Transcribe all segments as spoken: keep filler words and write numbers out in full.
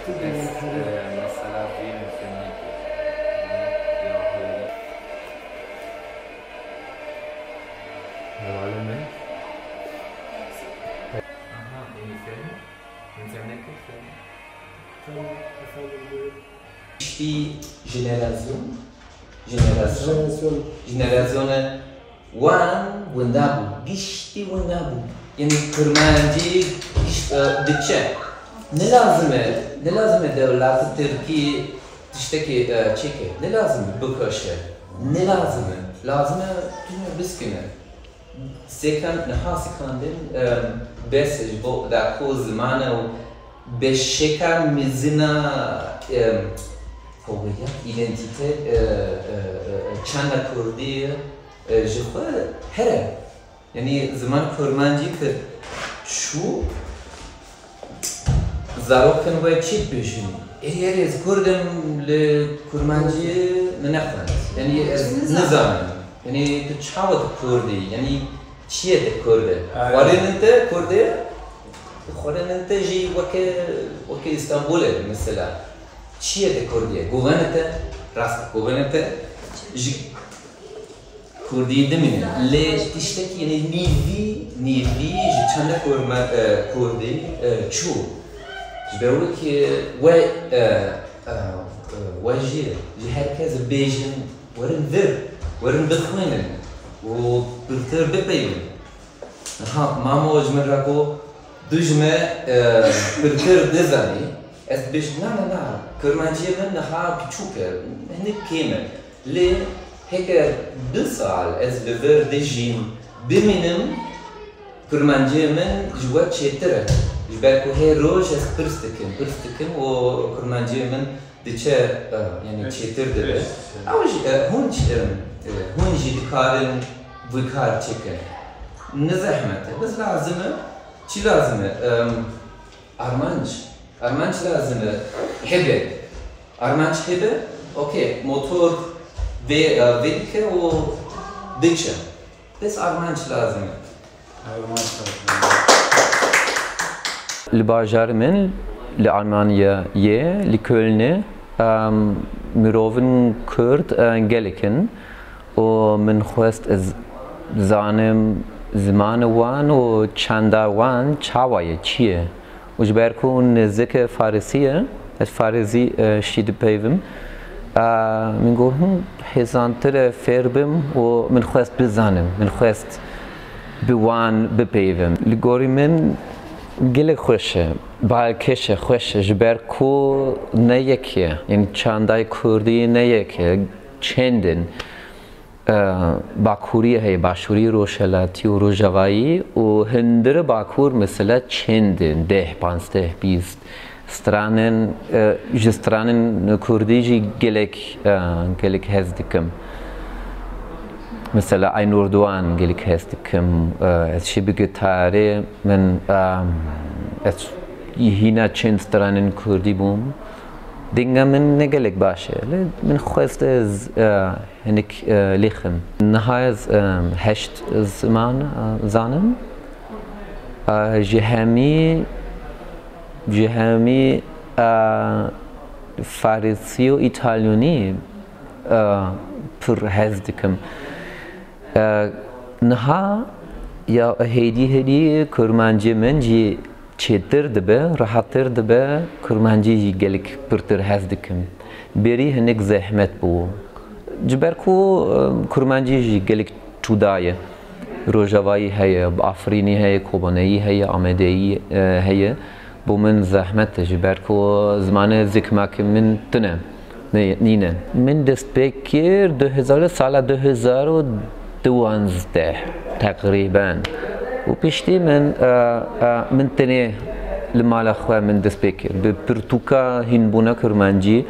Mesela vê mümkün değil. Hevalime. Aha, yeni film. Internet film. Tamam, efendim, buyurun. Giştî jenerasyon, jenerasyon, Jenerasyon. jenerasyona wan winda bû, giştî winda bû. Yanî kurmancî giş-, e, diçe. Ne lazim e, ne lazim e dewleta Tirkî tiştekî, e, çêke? Ne lazim e bikoşe? Ne lazim e? Lazim e tune biskine. Sekan, niha sekandin, em, bes ji bo da ku ziman û beşeka mezin a, em, howiyet, îdentîte, e, e, e, çanda kurdî, e, ji xwe here. Yanî ziman kurmancî kir çû, zarokên we çi dibêjin? Erê, erê, ez kurd im, li kurmancî min nexwend. Yanî ez Nizanim. nizanim. Yanî tu çawa tu kurd î? Yanî çi ye tu kurd î? Aynen. Xwarinên te kurd e, xwarinên te jî weke, weke Îstanbul e mesela. Çi ye tu kurd î? Govene te, rast govene te ji Kurdî dimîne. Lê tiştekî, yanî nîvî, nîvî ji çanda kurma-, e, kurdî, e, çû. Ji ber wê ku we, e, e, e, we jî, ji her kes bêjin, werin vir, werin bixwînin û pirtir bipeyvin. Niha mamo ji min re got, tu ji me, e, pirtir dizanî? Ez dibêjim, na, na, na, kurmanciyê min niha piçûk e, hinek kêm e. Lê heger du sal ez li vir dijîm, bimînim, kurmanciyê min ji we çêtir e. Ji ber ku her roj ez pirs dikim, pirs dikim û kurmanciyê min diçe, e, yanî çêtir dibe. Ew jî, e, hûn jî, e, e, hûn jî dikarin vî kar çêkin. Ne zehmet e. Bes lazim e. Çi lazim e? Em, armanc. Armanc lazim e. Hebe. Armanc hebe. Okey. Motor vê, e, vê dike û diçe. Bes armanc lazim e. Li bajarê min, li Almanyayê, li Kölnê, em, mirovên Kurd, e, gelek in û min xwest ez zanim zimanê wan û çanda wan çawa ye, çi ye. Û ji ber ku nêzîkê Farisî ye, ez Farisî, e, jî dipeyvim. E, min got, hûn hêzantir e fêr bim û min xwest bizanim, min xwest bi wan bipeyvim. Li gorî min gelek xweş e, balkêş e, xweş e, ji ber ku ne yek e, yanî çandayê kurdî ne yek e, çend in. E, Bakurî heye, Başûrî, Rojhelatî û Rojavayî û hundirê Bakur mesela çend in, deh, panzdeh, bîst stranên, e, ji stranên kurdî jî gelek, e, gelek hez dikim. Mesela Aynur Doğan gelek hez dikim. E, ez jî bi gitarê min, e, ez hîna çend stranên kurdî bûm. Dinga min ne gelek baş e. Lê min xwest ez, e, hinek, e, lêxim. Niha ez, e, heşt ziman, e, zanim. E, ji hemî, ji hemî, e, Farisî û Îtalyonî, e, pir hez dikim. E, niha ya hêdî hêdî kurmancî min jî çêtir dibe, rehattir dibe, kurmancî jî gelek pirtir hez dikim. Berî hinek zehmet bû. Ji ber ku, e, kurmancî jî gelek cuda ye. Rojavayî heye, Afrînî heye, Kobaneyî heye, Amedeyî, e, heye. Bo min zehmet e, ji ber ku zimanê zikmakê min tune. Ne, nîne. Min dest pê kir du hezar, sala du hezar û duwazdeh teqrîben. Û piştî min, e, e, min tenê li mala xwe min dest pê kir. Bi pirtûka hînbûna kurmancî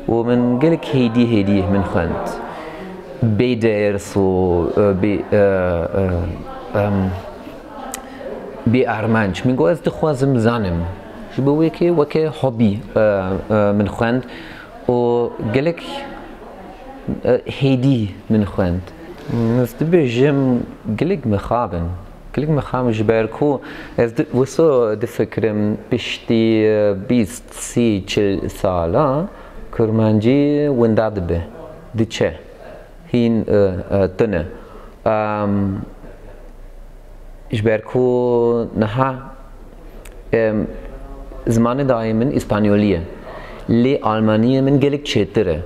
û min gelek hêdî hêdî min xwend. Bê ders û, e, bê, e, e, em, bê armanc. Min got, ez dixwazim zanim. Ji bo wê ke weke hobî, e, e, min xwend. û gelek, e, hêdî min xwend. Ez dibêjim gelek mixabin. Kilik mixam ji ber ku ez di, wiso difikirim piştî, e, bîst, sî, çil sala kurmancî winda dibe, diçe. Hîn, e, e, tune. Em, ji ber ku niha, em, zimanê dayê min îspanyolî ye. Lê almaniyê min gelek çêtir e.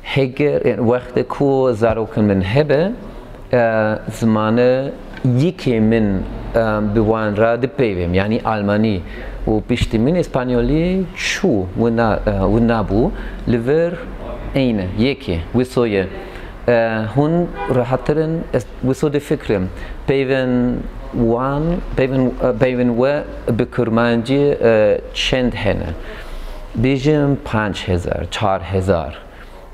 Heger, yani, wextê ku zarokên min hebe, e, zimane yekê min, e, bi wan re dipeyvêm, yani almanî û piştî min îspanyolî çû, wina, e, wina bû, li vir eyne, yekê, wiso ye. E, hûn rehettir in, ez wiso difikirim, peyvên wan, peyvên, e, peyvên we bi kurmancî, e, çend hene? Bêjim panc hezar, çar hezar.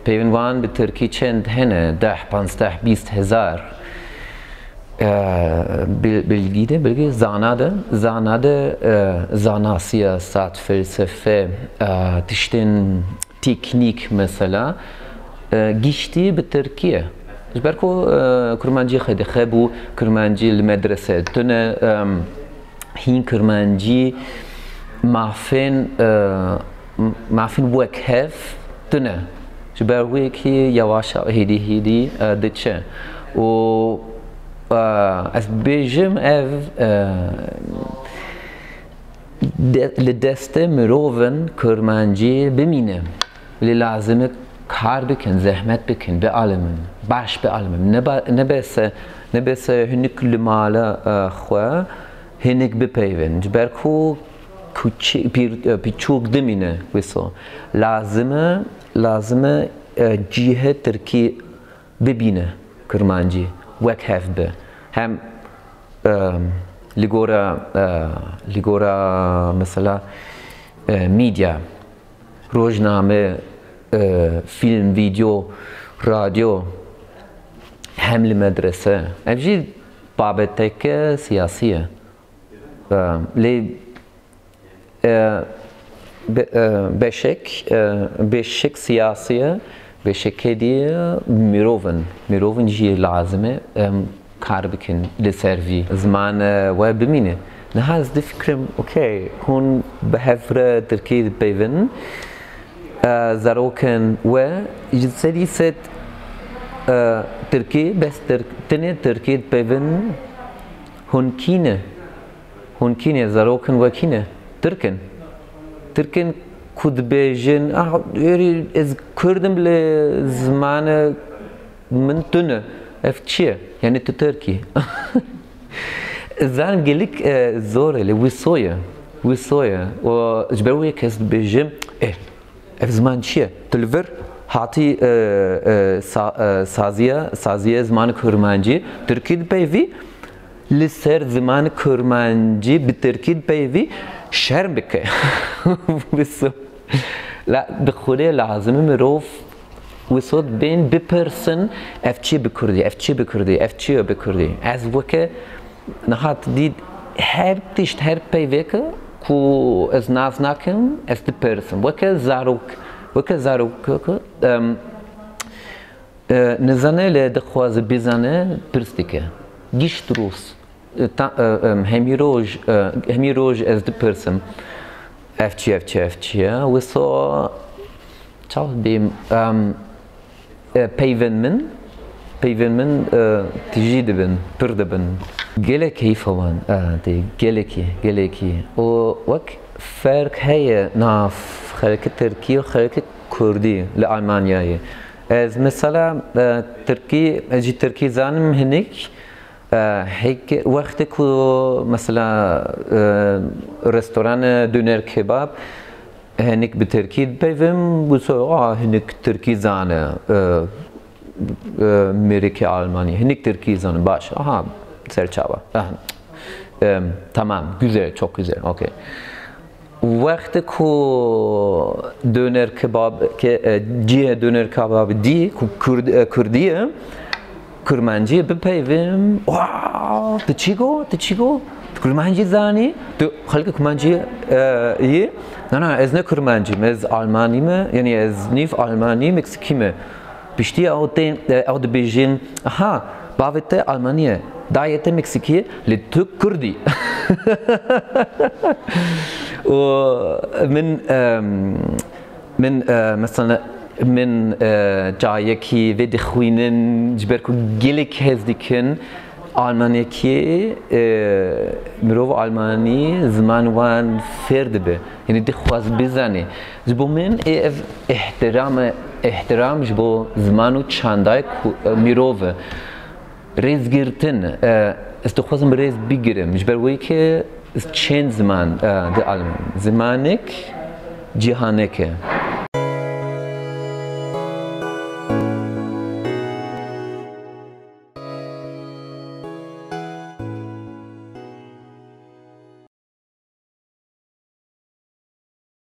Peyvên wan bi tirkî çend hene? Deh, panzdeh, bîst hezar. E, bil-, bilgî de, bilgî zana de, zana de, e, zana siyasat, felsefe, e, tiştên teknîk mesela, e, giştî bi tirkî ye. Ji ber ku, e, kurmancî xwe dixebû, kurmancî li medrese tune, em, hîn kurmancî mafên, e, m-, mafên wek hev tune. Ji ber wê kî yewaşa hêdî hêdî, e, diçe. Û, e, ez bêjim ev, e, de-, li destê mirovin kurmancî bimîne. Lê lazim e kar bikin, zehmet bikin, bialimin, baş bialimin. Ne ba-, ne bes e, ne bes e hinek li mala, e, xwe hinek bipeyvin. Ji ber ku kuçi-, pîr-, e, piçûk dimîne wiso. Lazim e, lazim e, e, cîhê tirkî bibîne kurmancî, wek hev be. Hem, e, li gora, e, li gora mesela, e, medya, rojname, e, fîlm, vîdeo, radyo, hem li medrese. Ev jî babeteke siyasî ye. E, lê, e, be-, e, beşek, e, beşek siyasî ye, beşekê dî mirovin. Mirovin jî lazim e, em, kar bikin li ser vî ziman, e, we bimîne. Niha ez difikirim, okey, hûn bi hev re tirkî dipeyvin, e, zarokên we ji sedî sed, e, tirkî, bes tirk-, tenê tirkî dipeyvin, hûn kî ne? Hûn kî ne? Zarokên we kî ne? Tirk in. Tirk in ku dibêjin, "Ah, erê, ez Kurd im, lê zimanê min tune." Ev çi ye? Yani tu Tirk î. Zanim gelek, e, zor e, lê wisa ye. Wisa ye. Û ji ber wê kes dibêjim, "Eh, ev ziman çi ye?" Tu li vir hatî, e, e, sa-, e, saziye, saziye zimanê kurmancî, tirkî dipeyvî, li ser zimanê kurmancî bi tirkî dipeyvî, şerm bike. Wisa. La, bi Xwedê lazim e mirov wisa bên bipirsin, ev çi bi kurdî, ev çi bi kurdî, ev çi ye bi kurdî. Ez weke niha tu dî her tişt, her peyveke ku ez nas nakim, ez dipirsim. Weke zarok, weke zarok, em, e, nizane lê dixwaze bizane, pirs dike. Gişt rûs. E, ta-, e, em, hemî roj, e, hemî roj ez dipirsim. Ev çi, ev çi, ev çi ye? Wisa çav bêm, em, e, peyvên min, peyvên min, e, tijî dibin, pir dibin. Gelek keyfa wan, e, tê, gelekî, gelekî. Û wek ferq heye nav xelkê tirkî û xelkê kurdî li Almanyayê. Ez mesela, e, tirkî, ez jî tirkî zanim hinik, e, hek-, wextê ku mesela, e, restorana döner kebab, hinik bi tirkî dipeyvim, wisa, "Ah, hinik tirkî zane, e, e, mêrikê Almanî, hinik tirkî zane, baş, aha, serçava." Ah, e, tamam, güzel, çok güzel, okey. Wextê ku döner kebab, ke, e, cihê döner kebab dî, ku kurd-, e, kurdî ye, kurmancî bipeyvim, "Wow, tu çi got, tu çi got? Tu kurmancî zanî? Tu xelkê kurmancî, e, yî?" "Na, na, ez ne kurmancî me, ez Almanî me, yani ez nîv Almanî, Meksikî me." Piştî ew tên, e, ew dibêjin, "Aha, Bavê te Almanî ye, dayê te Meksîkî ye, lê tu Kurd î. Û min, em, min, e, mesela, min, e, cayekî vê dixwînin, ji ber ku gelek hez dikin, Almanekî, e, mirov Almanî ziman wan fêr dibe. Yanî dixwaz bizane. Ji bo min ê ev îhtiram e, îhtiram ji bo ziman û çandayê ku, e, mirov e. Rêzgirtin, e, ez dixwazim rêz bigirim. Ji ber wê ke ez çend ziman, e, dialim. Zimanek cîhanek e.